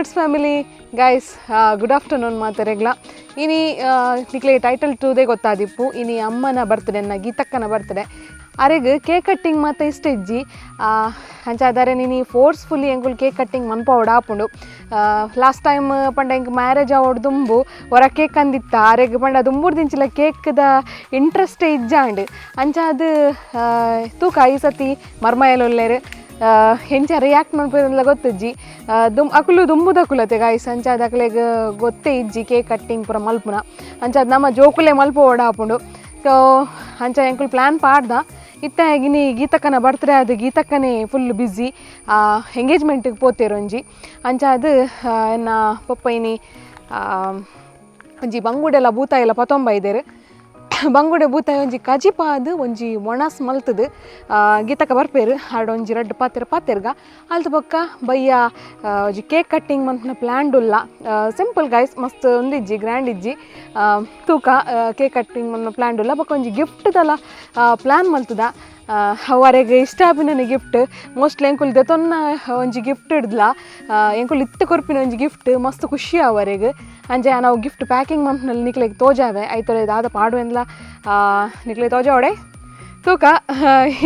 Birds family guys, good afternoon ಮಾತೆರೆಗ್ಲ. ಇನಿ ನಿಕ್ಲೆ title ತೂದೇ ಗೊತ್ತಾದಿಪ್ಪು, ಇನಿ ಅಮ್ಮನ ಬರ್ತ್ಡೇ, ಎನ್ನ ಗೀತಕ್ಕನ ಬರ್ತ್ಡೇ. ಅರೆಗ್ ಕೇಕ್ ಕಟ್ಟಿಂಗ್ ಮಾತ ಇಷ್ಟ ಇಜ್ಜಿ. ಅಂಚಾದರೆ ನಿನಿ ಫೋರ್ಸ್ಫುಲಿ ಎಂಕುಲು ಕೇಕ್ ಕಟ್ಟಿಂಗ್ ಮನ್ಪವಡ ಆಪುಂಡು. ಲಾಸ್ಟ್ ಟೈಮ್ ಪಂಡ ಎಂಕ್ ಮ್ಯಾರೇಜ್ ಆವೊಡು ದುಂಬು ಒರ ಕೇಕ್ ಅಂದಿತ್ತ. ಅರೆಗ್ ಪಂಡ ದುಂಬುಡ್ದಿಂಚಿಲ ಕೇಕ್ದ ಇಂಟ್ರೆಸ್ಟೇ ಇಜ್ಜಾಂಡ್. ಅಂಚಾದ್ ತೂಕ, ಈ ಸತಿ ಮರ್ಮಯಲ್ ಉಲ್ಲೆರ್, ಎಂಚ ರಿಯಾಕ್ಟ್ ಮನ್ಪುನೆಂದ್ಲ ಗೊತ್ತಿಜ್ಜಿ. ದುಂ ಅಕುಲು ದುಂಬುದಕುಲತೆ ಗಾಯ್ಸ್, ಅಂಚಾದ್ ಅಕ್ಲೆಗ್ ಗೊತ್ತೇ ಇಜ್ಜಿ ಕೇಕ್ ಕಟ್ಟಿಂಗ್ ಪೂರ ಮಲ್ಪುನ. ಅಂಚಾದ್ ನಮ್ಮ ಜೋಕುಲೆ ಮಲ್ಪೊಡು ಆಪುಂಡು. ಸೊ ಅಂಚ ಎಂಕುಲು ಪ್ಲ್ಯಾನ್ ಪಾಡ್ದ. ಇತ್ತೆ ಇನಿ ಗೀತಕ್ಕನ ಬರ್ತ್ಡೇ ಆದ್ ಗೀತಕ್ಕನೇ ಫುಲ್ ಬ್ಯುಸಿ, ಎಂಗೇಜ್ಮೆಂಟಿಗೆ ಪೋತೇರು ಒಂಜಿ. ಅಂಚಾದ್ ಎನ್ನ ಪೊಪ್ಪ ಇನಿ ಒಂಜಿ ಬಂಗುಡೆಲ ಬೂತಾಯಿಲ ಪತೊಂಬೈದೆರ್. ಬಂಗುಡೆ ಬೂತಾಯಿ ಒಂಜಿ ಕಜಿಪಾದ್ ಒಂಜಿ ಒಣಸ್ ಮಲ್ತದು ಗೀತಕ್ಕ ಬರ್ಪೇರು, ಆಡ ಒಂಜಿ ರಡ್ಡ್ ಪಾತೆರ ಪಾತೆರ್ಗ. ಅಲ್ತ ಬೊಕ್ಕ ಬಯ್ಯ ಒಂಜಿ ಕೇಕ್ ಕಟ್ಟಿಂಗ್ ಮನ್ಪುನ ಪ್ಲ್ಯಾನ್ ಉಲ್ಲ. ಸಿಂಪಲ್ ಗೈಸ್, ಮಸ್ತ್ ಒಂದಿಜ್ಜಿ, ಗ್ರ್ಯಾಂಡ್ ಇಜ್ಜಿ. ತೂಕ, ಕೇಕ್ ಕಟ್ಟಿಂಗ್ ಮನ್ಪುನ ಪ್ಲ್ಯಾನ್ ಉಲ್ಲ. ಬೊಕ್ಕ ಒಂಜಿ ಗಿಫ್ಟ್ದಲ ಪ್ಲ್ಯಾನ್ ಮಲ್ತದ. ಅವರೆಗ್ ಇಷ್ಟ ಆಪಿನ ಗಿಫ್ಟ್ ಮೋಸ್ಟ್ಲಿ ಎಂಕುಲು ದೆತೊನ್ನ ಒಂಜಿ ಗಿಫ್ಟ್ ಇಡ್ದ್ಲ, ಎಂಕುಲು ಇತ್ತೆ ಕೊರ್ಪಿನ ಒಂಜಿ ಗಿಫ್ಟ್ ಮಸ್ತ್ ಖುಷಿ ಅವರೆಗ್. ಅಂಚ ನಾವು ಗಿಫ್ಟ್ ಪ್ಯಾಕಿಂಗ್ ಮನ್ಪುನಲ್ಲಿ ನಿಕ್ಲೆಗ್ ತೋಜಾವೆ. ಐತೊಲೆ ದಾದ ಪಾಡುವೆಂದ್ಲ ನಿಕ್ಲೆ ತೋಜಾವಡೆ. ತೂಕ,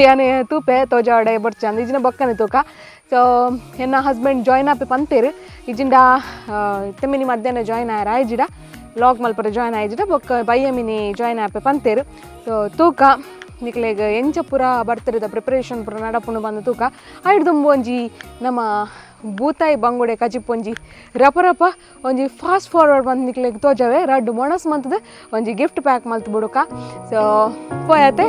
ಯಾನ್ ತೂಪೆ ತೋಜಾವಡೆ ಬೊಡ್ಚಿ ಇಜ್ಜಿನ ಬೊಕ್ಕನೆ ತೂಕ. ಸೊ ಎನ್ನ ಹಸ್ಬೆಂಡ್ ಜಾಯ್ನ್ ಆಪೆ ಪಂತೇರು. ಇಜ್ಜಿಂಡ ಇತ್ತೆ ಮಿನಿ ಮಧ್ಯಾಹ್ನ ಜಾಯ್ನ್ ಆಯರ ಆಯ್ಜಿಡ, ಲಾಗ್ ಮಲ್ಪರೆ ಜಾಯ್ನ್ ಆಯ್ಜಿಡ ಬೊಕ್ಕ ಬಯ್ಯ ಮಿನಿ ಜಾಯ್ನ್ ಆಪೆ ಪಂತೇರು. ಸೊ ತೂಕ, ನಿಕ್ಲೆಗ್ ಎಂಚ ಪೂರ ಬರ್ತಿರದ ಪ್ರಿಪರೇಷನ್ ಪೂರ ನಡಪುಂಡು ಬಂದು ತೂಕ. ಐಡ್ ದುಂಬು ಒಂಜಿ ನಮ್ಮ ಬೂತಾಯಿ ಬಂಗುಡೆ ಕಜಿಪ್ ಒಂಜಿ ರಪ ರಪ ಒಂಜಿ ಫಾಸ್ಟ್ ಫಾರ್ವರ್ಡ್ ಬಂದು ನಿಕ್ಲೆಗ್ ತೋಜಾವೆ. ರಡ್ಡ್ ಮೊಣಸ್ ಮಂತದ ಒಂಜಿ ಗಿಫ್ಟ್ ಪ್ಯಾಕ್ ಮಲ್ತ್ ಬುಡುಕ. ಸೊ ಪೋಯತೆ.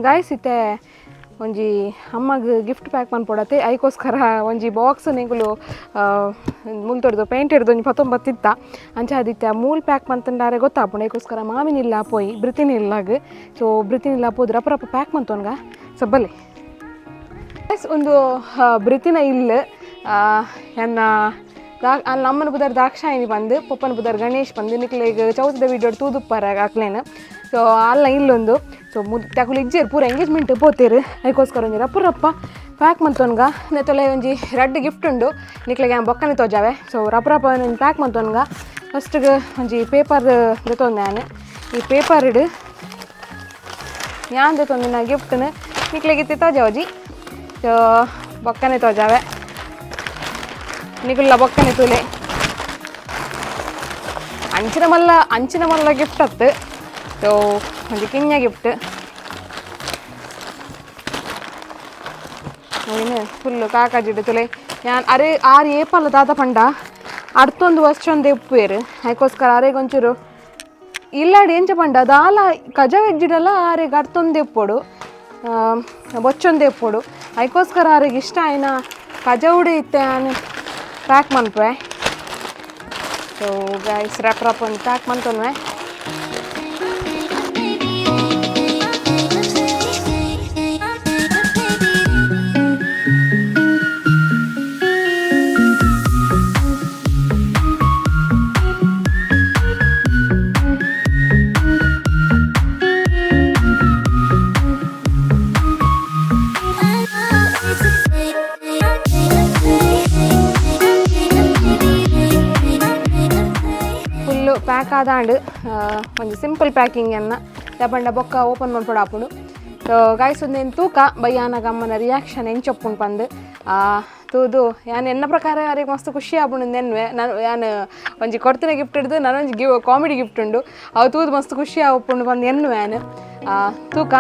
ಗಾಯ್ಸ್, ಇತ್ತೆ ಒಂಜಿ ಅಮ್ಮಗ್ ಗಿಫ್ಟ್ ಪ್ಯಾಕ್ ಮನ್ಪೊಡತೆ. ಐಕೋಸ್ಕರ ಒಂಜಿ ಬಾಕ್ಸ್ ಎಂಕುಲು ಮುಲ್ತೊಡ್ದು ಪೇಂಟ್ ಹಿಡ್ದು ಒಂಜಿ ಪತ್ತೊಂಬತ್ತಿತ್ತ. ಅಂಚ ಆದಿತ್ತೆ ಮೂಲ್ ಪ್ಯಾಕ್ ಮಂತಂಡಾರೆ ಗೊತ್ತಾಪುಂಡು. ಐಕೋಸ್ಕರ ಮಾಮಿನಿಲ್ಲ ಪೋಯಿ ಬ್ರಿತಿನಿಲ್ಲಾಗ್. ಸೊ ಬ್ರಿತಿನಿಲ್ಲ ಪೋದು ರಪ ರಪ ಪ್ಯಾಕ್ ಮಂತೊನ್ಗ. ಸೊ ಬಲೆ. ಒಂದು ಬ್ರಿತಿನ ಇಲ್ಲು. ಎನ್ನ ಅಮ್ಮನ ಪುದರ್ ದಾಕ್ಷಾಯಿನಿ ಬಂದು, ಪೊಪ್ಪನ ಪುದರ್ ಗಣೇಶ್ ಬಂದು. ನಿಕ್ಲೆಗ್ ಚೌತಿದ ವೀಡಿಯೋ ತೂದುಪ್ಪಾರ ಅಕ್ಲೇನು. ಸೊ ಅಲ್ಲ ಇಲ್ಲೊಂದು. ಸೊ ಅಕುಲು ಇಜ್ಜೆರ್, ಪೂರ ಎಂಗೇಜ್ಮೆಂಟ್ ಪೋತೇರು. ಐಕೋಸ್ಕರ ಒಂಜಿ ರಪ್ಪ ರಪ್ಪ ಪ್ಯಾಕ್ ಮಂತೊನ್ಗ. ನೆತ್ತೊಲೆ ಒಂಜಿ ರಡ್ಡ್ ಗಿಫ್ಟ್ ಉಂಡು, ನಿಕ್ಲೆಗ್ ಬೊಕ್ಕನೆ ತೋಜಾವೆ. ಸೊ ರಪ್ಪ ರಪ್ಪ ಒಂಜಿ ಪ್ಯಾಕ್ ಮಂತೊನ್ಗ. ಫಸ್ಟ್ಗೆ ಒಂಜಿ ಪೇಪರ್ ದೆತೊಂದೆ ಯಾನ್. ಈ ಪೇಪರ್ ಇಡು ಯಾನ್ ದೆತೊಂದಿನ ಗಿಫ್ಟ್ನ ನಿಕ್ಲೆಗ್ ಇತ್ತೆ ತೋಜಾವಜಿ. ಸೊ ಬೊಕ್ಕನೆ ತೋಜಾವೆ, ನಿಕುಲ್ಲ ಬೊಕ್ಕನೆ ತೂಲೆ. ಅಂಚಿನ ಮಲ್ಲ ಅಂಚಿನ ಮಲ್ಲ ಗಿಫ್ಟ್ ಅತ್ತು. ಸೊ ಒಂಜಿ ಕಿನ್ಯ ಗಿಫ್ಟ್. ಏನು ಫುಲ್ಲು ಕಾಕಾಜಿಡು ತುಲೆ. ಯಾನ್ ಅರೆ ಆರು ಏಪಲ್ಲ ದಾದ ಪಂಡ ಅರ್ತೊಂದು ವರ್ಷೊಂದು ಉಪ್ಪುವೇರು. ಅದಕ್ಕೋಸ್ಕರ ಅರೆಗೆ ಒಂಚೂರು ಇಲ್ಲಾಡಿ ಎಂಚ ಪಂಡ ದಾಲ ಕಜ ವೆಜ್ಜಿಡಲ ಆರೆಗ್ ಅರ್ತೊಂದು ಉಪ್ಪೊಡು, ಬೊಚ್ಚೊಂದೇ ಉಪ್ಪೊಡು. ಅದಕ್ಕೋಸ್ಕರ ಆರೆಗ್ ಇಷ್ಟ ಆಯ್ನ ಕಜವುಡೆ ಇತ್ತೆ ಆನ್ ಪ್ಯಾಕ್ ಮನ್ಪುವೆ. ಸೊ ಗೈಸ್, ರ್ಯಾಪ್ ರ್ಯಾಪ್ ಒಂದು ಪ್ಯಾಕ್ ಮಂತೊನ್ವೆ. ಫುಲ್ಲು ಪ್ಯಾಕ್ ಆದಾಂಡ್. ಒಂಜಿ ಸಿಂಪಲ್ ಪ್ಯಾಕಿಂಗ್ ಅನ್ನ ದಪಂಡ ಬೊಕ್ಕ ಓಪನ್ ಮಲ್ಪೊಡು ಆಪುಂಡು. ಸೊ ಗಾಯ್ಸ್, ಒಂದೇನು ತೂಕ ಬಯ್ಯಾನಗ ಅಮ್ಮನ ರಿಯಾಕ್ಷನ್ ಎಂಚೊಪ್ಪುಂಡು ಪಂದ್ ತೂದು ಯಾನ್ ಎನ್ನ ಪ್ರಕಾರ ಅರೆಗ್ ಮಸ್ತ್ ಖುಷಿ ಆಪುಂಡು ನೆನ್ವೆ. ನಾನು ಯಾನ್ ಒಂಜಿ ಕೊಡ್ತಿನ ಗಿಫ್ಟ್ ಹಿಡ್ದು ನಾನೊಂಜಿ ಕಾಮಿಡಿ ಗಿಫ್ಟ್ ಉಂಡು, ಅವು ತೂದು ಮಸ್ತ್ ಖುಷಿ ಆಪುಂಡು ಪಂದ್ ಎನ್ನುವೆ ಯಾನ್. ತೂಕ.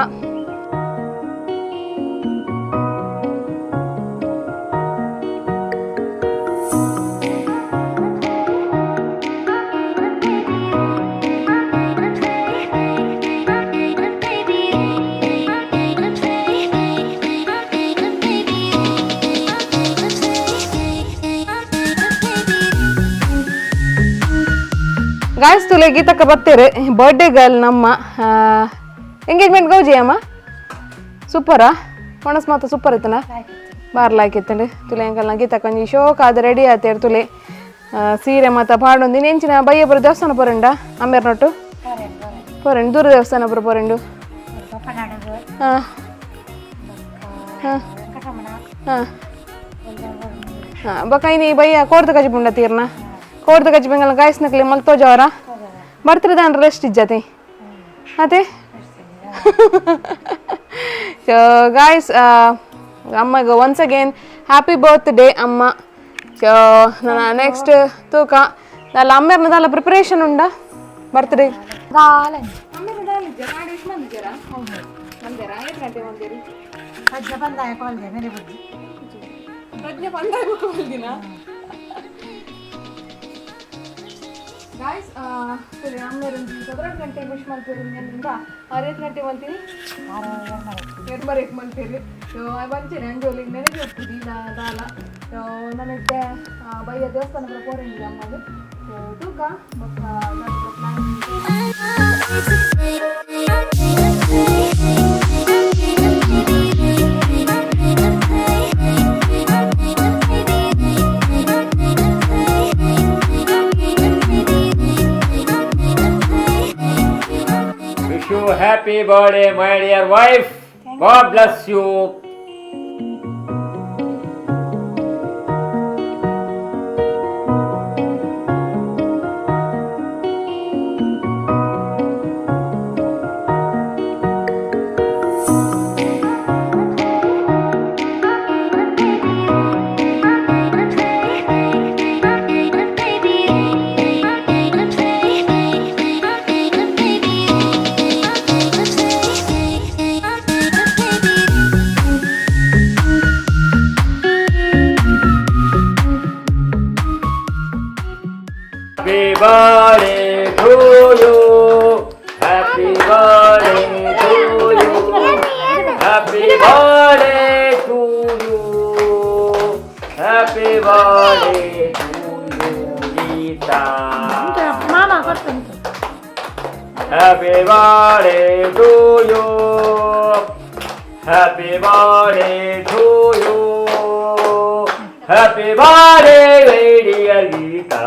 ಗಾಯ್ಸ್, ತುಲೆ ಗೀತಕ್ಕ ಬತ್ತೇರು, ಬರ್ಡೇ ಗರ್ಲ್ ನಮ್ಮ. ಎಂಗೇಜ್ಮೆಂಟ್ ಗೌಜಿ ಅಮ್ಮ, ಸೂಪರಾ? ಒಣಸ್ ಮಾತ ಸೂಪರ್ ಇತ್ತನ? ಬಾರ್ಲಾಕಿತ್ತಂಡು. ತುಲೆ ಅಂಕಲ್ನ ಗೀತಕ್ಕ ಒಂಜಿ ಶೋಕ್ ಆದ ರೆಡಿ ಆತೇರು. ತುಲೆ ಸೀರೆ ಮಾತ ಪಾಡೊಂದು ನೆಂಚಿನ ಬಯ್ಯಪುರ ದೇವಸ್ಥಾನ ಪೋರಂಡ ಅಮ್ಮೇರ್ ನೊಟ್ಟು ಪೋರಂಡು. ದೂರ ದೇವಸ್ಥಾನ ಪುರ ಪೋರಂಡು. ಹಾಂ ಹಾಂ ಹಾಂ ಹಾಂ ಬೊಕ ಇನಿ ಬಯ್ಯ ಕೋರ್ದ ಕಜಿ ಪುಂಡ ತೀರ್ನ ಕೋರ್ದ ಕಜಿ ಬೆಂಗಲ. ಗಾಯ್ಸ್ ನಕ್ಲೆ ಮಲ್ತೋ ಜವರ ಬರ್ತಿರ ದಾನ್ ರೆಸ್ಟ್ ಇಜ್ಜತೆ ಅದೇ. ಸೊ ಗಾಯ್ಸ್, ಅಮ್ಮಗೆ ಒನ್ಸ್ ಅಗೇನ್ ಹ್ಯಾಪಿ ಬರ್ತ್ಡೇ ಅಮ್ಮ. ಸೊ ನನ್ನ ನೆಕ್ಸ್ಟ್ ತೂಕ ಅಲ್ಲ ಅಮ್ಮೇರ್ನ ದಾಲ ಪ್ರಿಪರೇಷನ್ ಉಂಡಾ ಬರ್ತ್ಡೇ? ಪ್ರಜ್ಞೆ ಬಂದಾಗ ದಿನ. ಗಾಯ್ಸ್, ಸರಿ, ಅಮ್ಮೇರು ಒಂಜಿ 12 ಗಂಟೆಗೆ ವಿಶ್ ಮಲ್ಪೇರು ನೆನ್ನಿಂದ. ಆರು ಏತ್ ಗಂಟೆ ಮಲ್ತೀನಿ? ಎರಡ್ ಮಲ್ಪೇರು. ಸೊ ಬಂಚೇನೆ ಅಂಜೋಲಿಗೆ ನೆನೆಗೆ ಹೋಗ್ತಿದ್ದಿ ದಾಲ. ಸೊ ನನಗೆ ಬಯ್ಯ ದೇವಸ್ಥಾನ ಪೂರ ಪೋರೆಂಡಿದೆ ಅಮ್ಮದು. ಸೊ ತೂಕ ಬೊಕ್ಕ plan. Wish you happy birthday, my dear wife. God bless you. Happy birthday to you. Happy birthday to you. Happy birthday to you. Happy birthday to you, Geeta. ಮಾಮ ಕೊಡ್ತುಂಟು. Happy birthday to you. Happy birthday to you. Happy birthday, my dear Geeta.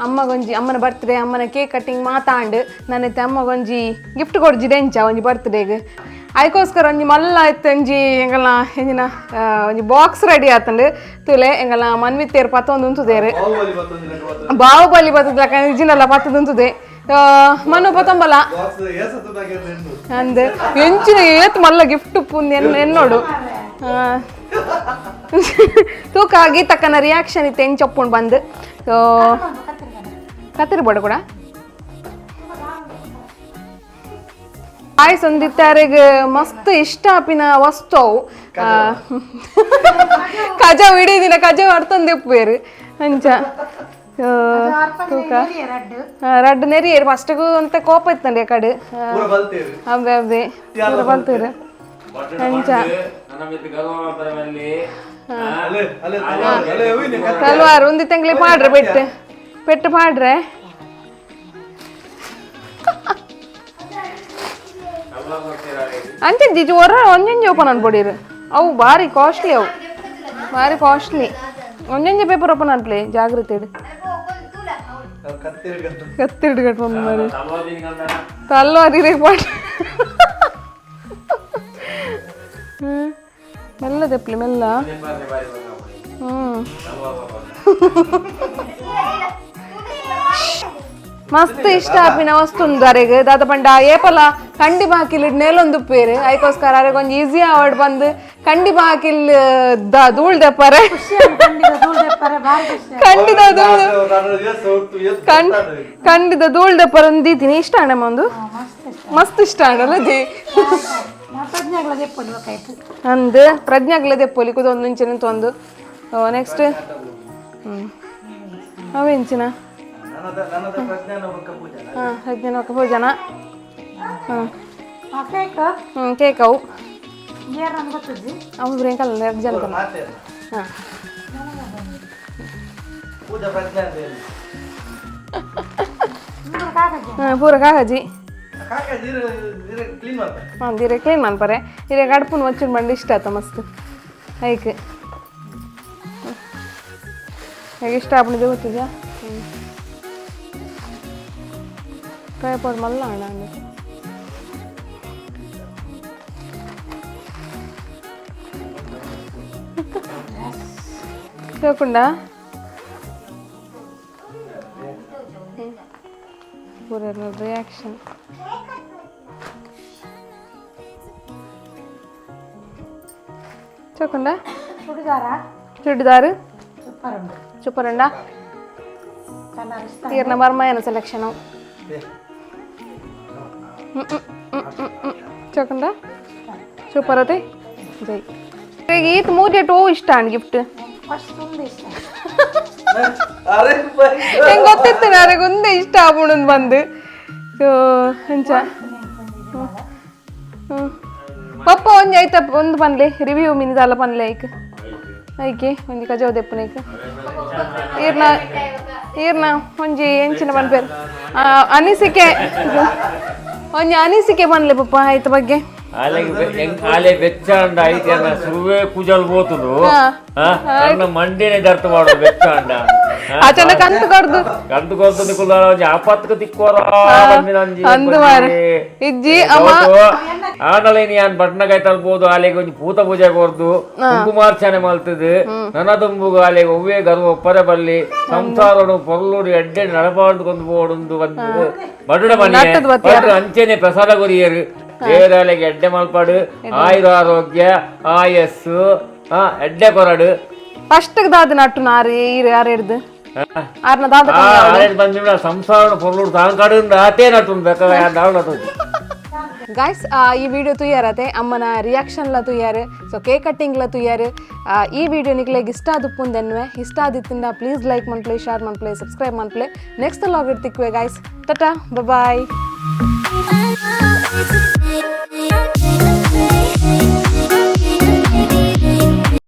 ಅಮ್ಮಗೊಂಜಿ ಅಮ್ಮನ birthday, ಅಮ್ಮನ cake cutting ಮಾತಾಂಡ್ ನನ್ನೈತೆ. ಅಮ್ಮಗೊಂಜಿ gift ಕೊಡ್ಜಿದೆ ಎಂಚ ಒಂಜಿ ಬರ್ತ್ಡೇಗ್. ಐಕೋಸ್ಕರ ಒಂಜಿ ಮಲ್ಲ ಇತ್ತು ಒಂಜಿ ಎಂಗಲ್ನ ಎಂಜಿನ ಒಂಜಿ ಬಾಕ್ಸ್ ರೆಡಿ ಆತಂಡು. ತುಲೆ, ಎಂಗಲ್ನ ಮನ್ವಿತ್ತೇರು ಪತ್ತೊಂದು ಉಂತುದೇರು. ಬಾಹುಬಲಿ ಬತ್ತದ ಇಜಿನಲ್ಲ ಪತ್ತದ ಉಂತುದೆ. ಮನು ಪತ್ತೊಂಬಲ ಅಂದ್ ಎಂಚಿನ ಏತ್ ಮಲ್ಲ ಗಿಫ್ಟ್ ಉಪ್ಪುಂದು ಎನ್ ಎನ್ನೋಡು. ತೂಕ, ಗೀತಕ್ಕನ ರಿಯಾಕ್ಷನ್ ಇತ್ತು ಎಂಚೊಪ್ಪುಂಡು ಬಂದು. ಸೊ ಕತ್ತಿರಿ ಬೋಡ ಕೂಡ ಆಯ್ಸ್ ಒಂದಿತ್ತಾರೆಗ್ ಮಸ್ತ್ ಇಷ್ಟ ಆಪಿನ ವಸ್ತು ಅವು. ಕಜಾವ್, ಇಡೀ ದಿನ ಕಜಾವ್ ಅರ್ತೊಂದು ಉಪ್ಪೇರು ಅಂಚ. ತೂಕ, ರಡ್ಡ್ ನೆರಿಯೇರು. ಫಸ್ಟ್ಗೂ ಅಂತ ಕೋಪ ಇತ್ತಂడి ಕಡೆ. ಅಬ್ಬೆ ಅಬ್ಬೆ, ಪೂರ ಬಲ್ತೇರು ಅಂಚ. ನನ್ನ ಮಿತ್ರ ಗರ್ವ ಮಾಡ್ತಾರೆ ಅಲ್ಲಿ. ತಲ್ವಾರ್ ಒಂದು ತಿಂಗ್ಳಿ ಪಾಡ್ರೆ, ಪೆಟ್ಟು ಪೆಟ್ಟು ಪಾಡ್ರೆ. ಅಂಚೆ ಜಿಜು ಹೊರ ಒಂಜೊಂಜಿ ಓಪನ್ ಅನ್ಬೋಡಿರು. ಅವು ಭಾರಿ ಕಾಸ್ಟ್ಲಿ, ಅವು ಭಾರಿ ಕಾಸ್ಟ್ಲಿ. ಒಂಜೊಂಜಿ ಪೇಪರ್ ಓಪನ್ ಅನ್ಪ್ಲೆ, ಜಾಗ್ರತೆ ಇಡು. ಕತ್ತಿಡು ಕಟ್ಕೊಂಡು ಮಾರಿ ತಲ್ವಾರ್ ಇರೇ ಪಾಡ್. ಮೆಲ್ಲ ತೆಪ್ಲಿ, ಮೆಲ್ಲ. ಮಸ್ತ್ ಇಷ್ಟ ಆಪಿನ ವಸ್ತು ಅರೆಗ್ ದಾದ ಪಂಡ, ಏಪಲ ಕಂಡಿ ಬಾಕಿಲ್ ನೇಲೊಂದು ಪೇರು. ಐಕೋಸ್ಕರ ಅರೆಗ್ ಒಂಜಿ ಈಸಿ ಅವಾರ್ಡ್ ಬಂದು ಕಂಡಿ ಬಾಕಿಲ್ the ಧೂಳ್ ದೆಪ್ಪರೆ. ಖಂಡಿತ ಧೂಳ್, ಖಂಡಿತ ಧೂಳ್ ದೆಪ್ಪರೆ ಒಂದೀತೀನಿ. ಇಷ್ಟ ಅಣ್ಣಮ್ಮ ಒಂದು ಮಸ್ತ್ ಇಷ್ಟ ಅಣ್ಣಲ್ಲ ಜಿ. ಅಂದ್ ಪ್ರಜ್ಞಾಗ್ಲ ದೆಪ್ಪೊಲಿ ಕುದೊಂದು ಇಂಚಿನ ಒಂದು. ನೆಕ್ಸ್ಟ್ ಅವೆಂಚಿನ? ಹಾಂ, ಪ್ರಜ್ಞಾನ ಬೊಕ್ಕ ಪೂಜನ. ಹಾಂ ಹ್ಞೂ, ಕೇಕ್ ಅವು. ಅವು ಬ್ರೇಕಲ್ಲ ಎರಡು ಜನ. ಹಾಂ, ಹಾಂ, ಪೂರ ಕಾಗಜಿ. ಹಾಂ, ದಿರೆ ಕ್ಲೀನ್ ಮನ್ಪರೆ. ಇರೆ ಗಡ್ಪುನ್ ವಚ್ಚಿನ ಬಂಡ ಇಷ್ಟ ಆತ ಮಸ್ತ್. ಐಕ್ ಹೇಗೆ ಇಷ್ಟ ಆಪುಂಡು ಗೊತ್ತಿದ್ಯಾ? ಹ್ಞೂ, ಟ್ರೈಪಾಡ್ ಮಲ್ಲ ಅಣ್ಣ ಅಂದು. ತಗೊಂಡ ಪೂರ ರಿಯಾಕ್ಷನ್ ಚೋಕುಂಡ. ಚೂಡಿದಾರ್ ಸೂಪರ್ ಉಂಡ. ತೀರ್ನ ಮರ್ಮಯನ ಸೆಲೆಕ್ಷನ್ ಚೋಕುಂಡ, ಸೂಪರ್ ಅದೇ. ಜೈ. ಈತ್ ಮೂಜೆಟ್ ಓ ಇಷ್ಟ ಅಣ್ಣ ಗಿಫ್ಟ್? ಹೆಂಗ್ ಗೊತ್ತಿತ್ತು ನನಗೆ ಒಂದೇ ಇಷ್ಟ ಆಪುಂಡು ಬಂದು. ಸೊ ಅಂಚ ಪಪ್ಪ ಒಂಜಿ ಐತ ಒಂದು ಪನ್ಲೆ, ರಿವ್ಯೂ ಮಿನಿದಲ್ಲ ಪನ್ಲೆ. ಐಕ್ ಐಕೆ ಒಂಜಿ ಕಜಾವ್ ದೆಪ್ಪುನ ಐಕ್. ಈರ್ನ ಈರ್ನ ಒಂಜಿ ಎಂಚಿನ ಪನ್ಪೇರು, ಅನಿಸಿಕೆ, ಒಂಜಿ ಅನಿಸಿಕೆ ಪನ್ಲೆ ಪಪ್ಪ ಐತ ಬಗ್ಗೆ. ಆಲೆ ಬೆಚ್ಚಾಂಡ ಐತೆ ಅನ್ನ ಸುರುವೆ ಕುಜಲ್ ಬೋತುಂಡು. ನನ್ನ ಮಂಡಿನೇ ದರ್ತ ಮಾಡು ಬೆಚ್ಚಾಂಡ. ಆಚೆನ ಕಂತು ಕೊರ್ದು. ಕಂತು ಕೊರ್ದು ನಿಕುಲ್ ಒಂಜಿ ಆಪತ್ಕ ತಿಕ್ಕೋರ ಬಂದಿನ ಒಂಜಿ. ಅಂದು ಮಾರ್ರೆ. ಇಜ್ಜಿ ಅಮ್ಮ. ಆಂಡಲ ಯಾನ್ ಬಟ್ನಕಾಯಿ ತಲ್ಬೋದು. ಆಲೆಗೆ ಒಂಜಿ ಪೂತ ಪೂಜೆ ಕೊರ್ದು ಕುಂಕುಮಾರ್ಚನೆ ಮಲ್ತದು. ನನ ದುಂಬುಗು ಆಲೆಗೆ ಒವ್ವೇ ಗರ್ವ ಒಪ್ಪರೆ ಬಲ್ಲಿ, ಸಂಸಾರಡು ಪೊರ್ಲುಡು ಎಡ್ಡೆ ನಡಪಾಡ್ದು ಕೊಂಡು ಬೋಡುಂದು ಬಂದು ಬಡುಡ ಮನೆ. ನಟ್ಟದ್ ಬತ್ತಿಯಾರ್. ಅಂಚೆನೆ ಪ್ರಸಾದ ಕೊರಿಯರು. ದೇವರಾಲೆಗೆ ಎಡ್ಡೆ ಮಲ್ಪಾಡು, ಆಯುರ ಆರೋಗ್ಯ ಆಯಸ್ಸು ಎಡ್ಡೆ ಕೊರಡು. ಫಸ್ಟ್ ದಾದ ನಟ್ಟು ನಾರು ಈರು ಯಾರು ಹಿಡ್ದು ಆರ್ನ ದಾದ? ಆರೇಡ್ ಬಂದಿಲ್ಲ. ಸಂಸಾರ ಪೊರ್ಲುಡು ತಾನು ಕಡು ಆತೇ ನಟ್ಟು ಬೇಕಾ ದಾಳು ನಟ್ಟು. ಗಾಯ್ಸ್, ಈ ವಿಡಿಯೋ ತುಯ್ಯಾರತೆ, ಅಮ್ಮನ ರಿಯಾಕ್ಷನ್ಲ ತುಯ್ಯಾರು, ಸೊ ಕೇಕ್ ಕಟ್ಟಿಂಗ್ಲ ತುಯ್ಯಾರು. ಈ ವಿಡಿಯೋ ನಿಕ್ಲೆಗ್ ಇಷ್ಟ ಆದುಪ್ಪುಂದೆನ್ವೆ. ಇಷ್ಟ ಆದಿತ್ತಿಂದ ಪ್ಲೀಸ್ ಲೈಕ್ ಮನ್ಪ್ಲೆ, ಶೇರ್ ಮನ್ಪ್ಲೆ, ಸಬ್ಸ್ಕ್ರೈಬ್ ಮನ್ಪ್ಲೆ. ನೆಕ್ಸ್ಟ್ ಲಾಗ್ ತಿಕ್ವೆ guys. Tata, bye. It's